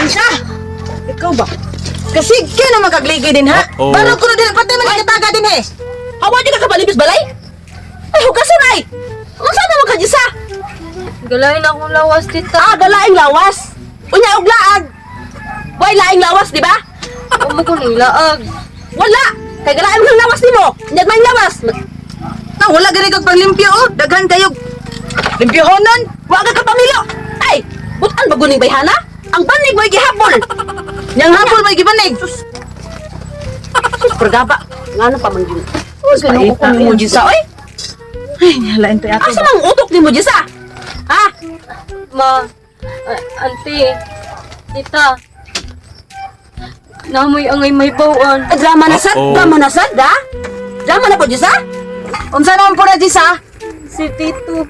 Jisa! Ikaw ba? Kasi kaya na magkagligi din ha? Uh-oh. Barog ko na din, patay man ang kataga din eh. Hawa di ka kabalibis balay? Ay, hugasan ay! Unsa na man ka, Jisa? Galain akong lawas, tita. Ah, galaing lawas. Unya og laag. Way laing lawas, di ba? Umo ko ning laag. Wala. Kay galain mo ng lawas nimo. Unya may lawas. Na, wala gani kag panglimpyo oh. Daghan kayo. Limpyohonon. Wa ka kapamilo. Ay, butan ba guning bayhana? Ang banig mo'y gihabol. Yang hapon may gibanig. Sus, pergaba. Ngano pa man yun? Ginoo ko mo, Jisa, oy. Ay, nyalain pa ato. Asa mang utok nimo, Jisa? Ha? Ma, auntie, tita. Namoy angay may bawaan. Ay, drama na sad, Uh-oh. drama na sad, ha? Drama na po, Jisa? Unsa naman po na, Jisa? Si Tito.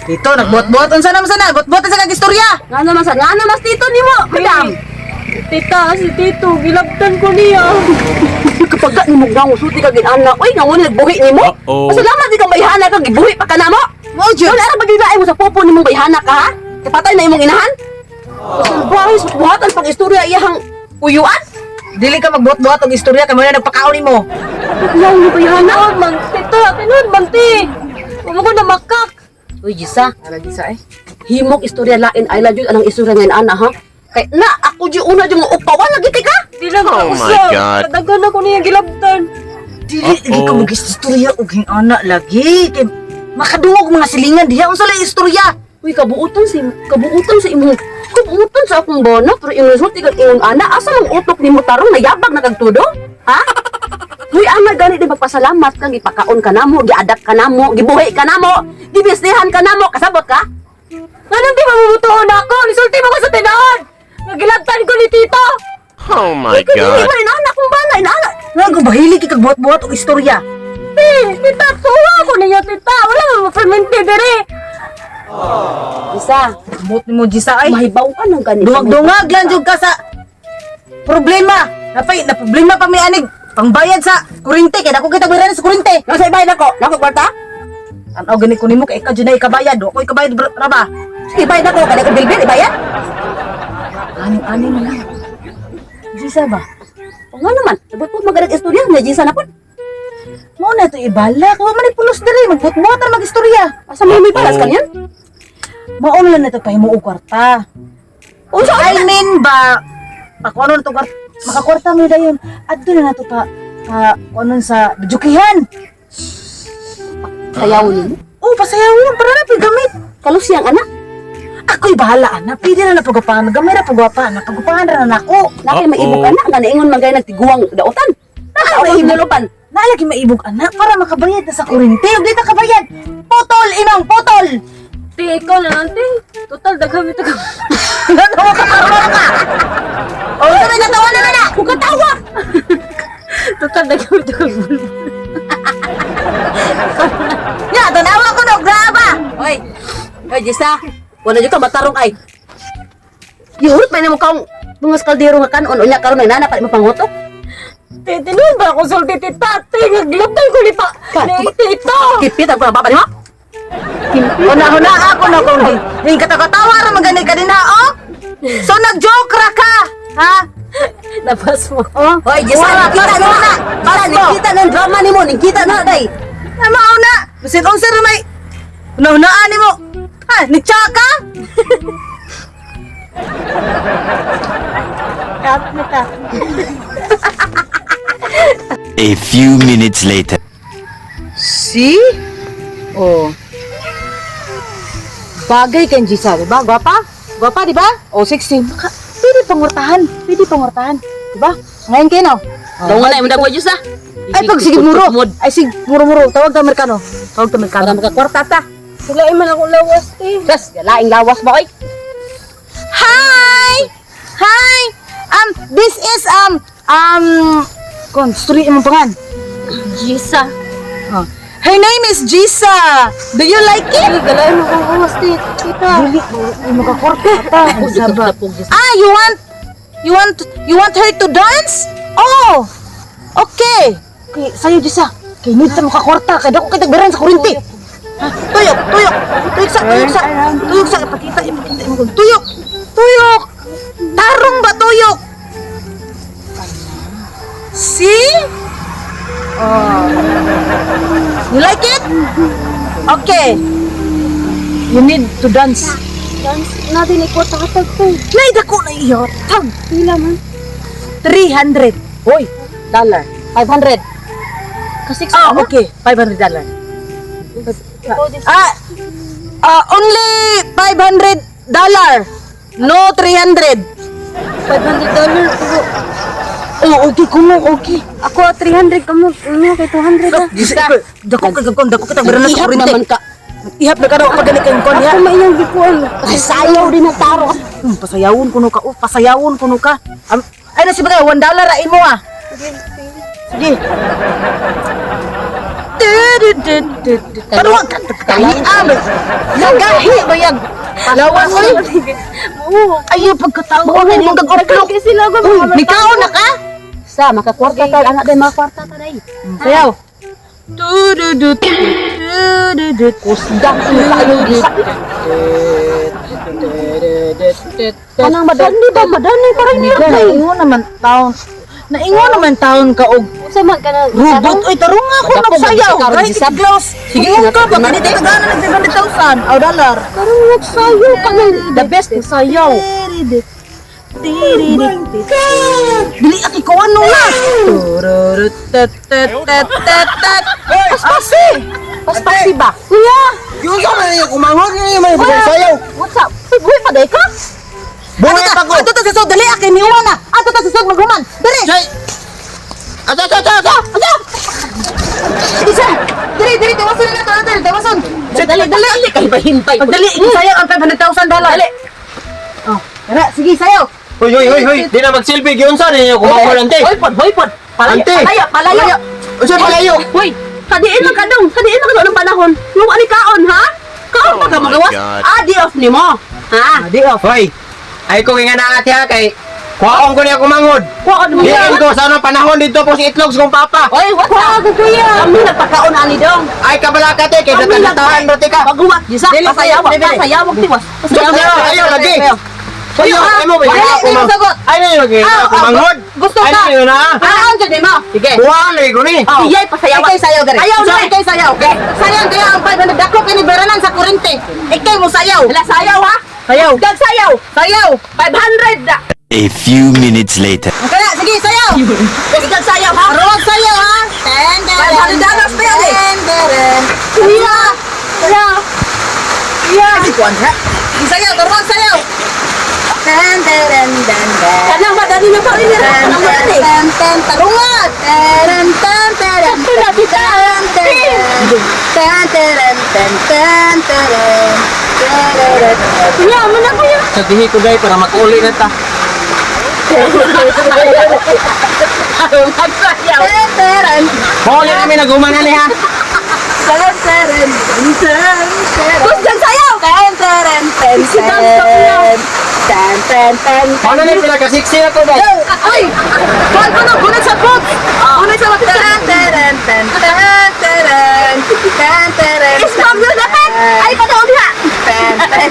Dito, nagbuot-buot. Unsa naman sana? Buot-buot sa kag istorya. Ngano man sad, ngano mas tito nimo, madam? Tita, si Tito, gilabtan ko niya. Kapag ka nimo nga usuti ka ginana, oy, nga ngunit nagbuhi nimo. Uh-oh. Pasalamat di ka bayhana ka, gibuhi pa ka namo. Mo jud. Wala ra ba gyud mo sa popo nimong bayhana ka, ha? Kapatay na imong inahan? Salbahe sa buhatan pag istorya iyahang uyuan. Dili ka magbuot-buot og istorya kay mo na nagpakaon nimo. Yaw ni bayhana. Tinuod man, tita, tinuod man, ti. Umo ko na makak. Uy, Jisa, Ala, Jisa eh. himog istorya lain ay la jud anang istorya ngayon ana ha. Kay na ako jud una jud mo upawan lagi ti ka. Di lang Oh ka my usap. God. Kadagan ako niya gilabtan. Dili lagi ka Uh-oh. mag-istorya og hingana lagi kay makaduog mga silingan diha unsa lay istorya. Uy, kabuutan sa imong kabuutan sa akong bono pero imong sulti kag ingon ana asa mang utok nimo tarong nayabag na kag tudo? Ha? Uy, ana gani di magpasalamat kang ipakaon ka namo, giadak ka namo, gibuhi ka namo, gibisnihan ka namo, kasabot ka? Anong di mamubutuon ako? Nisulti mo ko sa tinood. Nga gilabtan ko ni Tito. Oh my Kay dili God. ba inaana kung bana inaana. Nga bahili kay kag buot-buot og istorya. Ti, tita, tuwa ko niya, tita. Wala man mo-fermente dire. Isa, Buot nimo, Jisa ay. mahibaw ka nang gani. Duwag-dungag lang jud ka sa problema. Napay na problema pa may anig pangbayad sa kurente kay dako kita bayaran sa kurente. Nasa ibayad ako, nako kwarta? Tanaw gani ko nimo kay ikaw jud na ikabayad, do ako ikabayad ra ba? Sige, ibayad ako kada ko bilbil ibayad. Aning-aning na lang. Jisa ba? O nga naman, nabot po magadag istorya, na Jisa na po. Mao na to ibala, kay wa man pulos diri, magbuot-buot ra mag-istorya. Asa mo may balas Uh-oh. kanyan? Mao na lang na to pahimo og kwarta. Unsa I mean ba, pa kung ano na to kwarta, makakwarta mo dayon. Adto na nato pa pa kung ano sa bijukihan. Sayaw nimo? Oh, pasayawon para na gamit. Kalusyang anak. Ako'y bahala ana, pwede na napagupahan, gamay ra pagupahan, napagupahan ra na nako. Nakay maibog Uh-oh. anak nga naingon man gay nagtiguang dautan. Ah, Nakaw hinulupan. Naalagi maibog anak para makabayad na sa kurente. Ug di ta kabayad. Putol imong putol. Ti, ikaw na lang, ti. Total, daghan ito ka. Natawa ka ka ka. Oh, sabi natawa na na. Kukatawa. Total, daghan ito ka. Nya, tanawa ko no, graba. Oy. Oy, Jisa. Wala jud ka matarong ay. Yuhurot pa nimo kaong tungas kaldero nga kanon unya karon ay nana pa mo pangutok. Ti, tinuod ba ako sulti, tita? Ti, nga gilabtan ko ni pa. Ni Tito. Kipit ang baba nimo. Huna-huna ako na kung di. Di katakatawa ra magani ka din ha, oh. So nag-joke ra ka, ha? Nabas mo. Oh. Oy, Jisa, Wala, kita pas na. mo na. Pas mo. Kita ng drama nimo, kita na day. Na mao na. Bisin unsa ra may huna-hunaan nimo. Ha, ni ka? Kat na ta. A few minutes later. See? Oh. Bagay kay Gisa, di ba? Gwapa? Gwapa, di ba? Oh, 16. Baka, pwede pangwartahan. Pwede pangwartahan. Di ba? Ngayon kayo, no? Daw nga na imong dagwa Jisa. Ay, pag sige muro. Ay, sige, muro-muro. Tawag ta Amerikano. Tawag ta Amerikano. Para makakwarta ta. Wala man akong lawas, ti. Sus, laing lawas ba oy? Hi! Hi! This is, kon, story imong pangan. Jisa. Oh. Her name is Gisa. Do you like it? Ti, galain mo akong lawas, ti. Tita. Dili, mo makakorta ta. Ah, you want her to dance? Oh. Okay. Okay, sayo di sa. Kay need ta makakwarta kay dako kay tagbayaran sa kuryente. Ha? Tuyok, tuyok. Tuyok sa, tuyok sa. Tuyok sa ipakita, ipakita imo. Tuyok. Tuyok. Tarong ba tuyok? See? Oh. You like it? Okay. You need to dance. Dance na din ko tatag ko. Nay, dako na iyo. Tag. Pila man? 300. Hoy, dollar. 500. Kasi Ah, okay. $500. Ah, ah, only $500. No 300. $500 pero Oh, okay kuno, okay. ako 300 kamo, inyo kay 200 ah. Dako kay kon, dako kita na sa Ihap kuryente. naman ka. Ihap na ka daw pag gani kay kon Ako maiyang gikuan. Sayaw din ang taro. Pasayawon kuno ka. Oh, pasayawon kuno ka. Ay na si bagay, $1 ra imo ah. Sige. Pero kahi ah. Nagahi ba yan? Lawas oy. Oo. Ayo pagkatao na imong gag-uplok. Kasi sila ko Uy, mikaon na ka? Sa makakwarta ta anak day makakwarta ta day. Sayaw. Tududut. Tududut. Kusdang ang kayo di sa. Kanang madani ba madani parang niya kay. Naingon naman taon. Naingon naman taon ka og Unsa man kana robot. Oy, tarong nga ako Dako, nagsayaw. magsayaw, Right, gisab. close. Sige, Sige, ka ba? natin. Ganito ka gana nag 500,000 o dollar. Karong nagsayaw ka nang the best sayaw. Dili aki ko ano na. Paspasi. Paspasi ba? Kuya, Yung sa man yung kumangod nga yung may sayaw. what's up? Uy, buhi pa day ka? Buhay pa ko. Ato ta sa sod, dali aki niuwan na. Ato ta sa sod maghuman. Dali. Say. Ata ata ata ata. Asa? Isa. Dili dili tawason na to, dali tawason. Dali dali dali kay bahimpay. Pagdali, sayaw ang $500,000. Dali. Oh, tara, sige, sayaw. Hoy hoy hoy hoy, di na magsilbi gyud sa ninyo kumangod ante. Hoy pod, hoy pod. Palayo, Ante. palayo, palayo. Unsa palayo? Hoy, kadiin man kadong, kadiin man kadong anong panahon. Yung ani kaon ha? Kaon pa ka Oh my magawas? God. Ah, di off nimo. Ha? Di off. Hoy. Ay ko nga na ate ha kay kuwaon ko niya kumangod. Kuwaon mo. Diin ko sa anong panahon dito po si itlog sa kong papa. Hoy, what up? Kuya. Kami nagpakaon ani dong. Ay kabala ka te kay Kami datatahan ra te ka. Paguwat, gisa, Dili, pasayawak, dili. pasayawak tiwas. Ayaw, ayaw lagi. Ayaw, ay mo ba? Dali, dili sagot. Ay na lagi. Ah, ah, Kumangod. gusto Ay ka. na na. Ah, ang dyan mo. Sige. Kuwaon lagi ko ni. Iyay, pasayawak. Ikay sayaw gari. Ayaw na. Ikay sayaw. Sayang kaya ang 500 dako kini beranan sa kurente. Ikay mo sayaw. Hala, sayaw ha? Sayaw. Dag sayaw. Sayaw. 500 na. A few minutes later. Kaya sige sayaw. Dag sayaw ha? Roll sayaw ha. $500 pa yan eh. Ten, Kuya. Kuya. Kuya. Si kuan ha. Sige, sayaw, turuan sayaw. Ten, ten, ten, ten, ten. Kanang madani na pa rin nila. Ten, Kanang ten, madani. ten, ten, tarungan. Ten, ten, ten, ten, ten, ten, ten, ten, ten, ten, ten, ten, ten. Kuya, amo na kuya. Sa dihi ko day para makuli na ta. Magsayaw. Ten, ten, Mauli kami nagumanan ni ha. ten, ten, ten, ten. Tapos dag sayaw. Ten, ten, ten, Si dance ka, kuya. ten, ten, ten. Paano ni pila ka sexy na ko day? Ay! Kuan ko na, bunag sa boots! Bunag sa boots! Ten, ten, ten, ten, ten, ten, ten, ten, Stop yun dapat. Ay, pataon ha. ten, ten.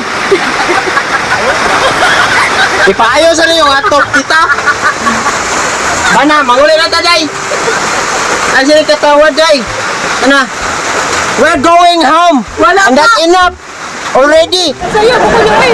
Ipaayo sa ninyo nga top tita. Bana, manguli na ta day. Ang sila katawa day. Ana. We're going home. Wala And that's enough already. Sayaw ko kuya. Ay.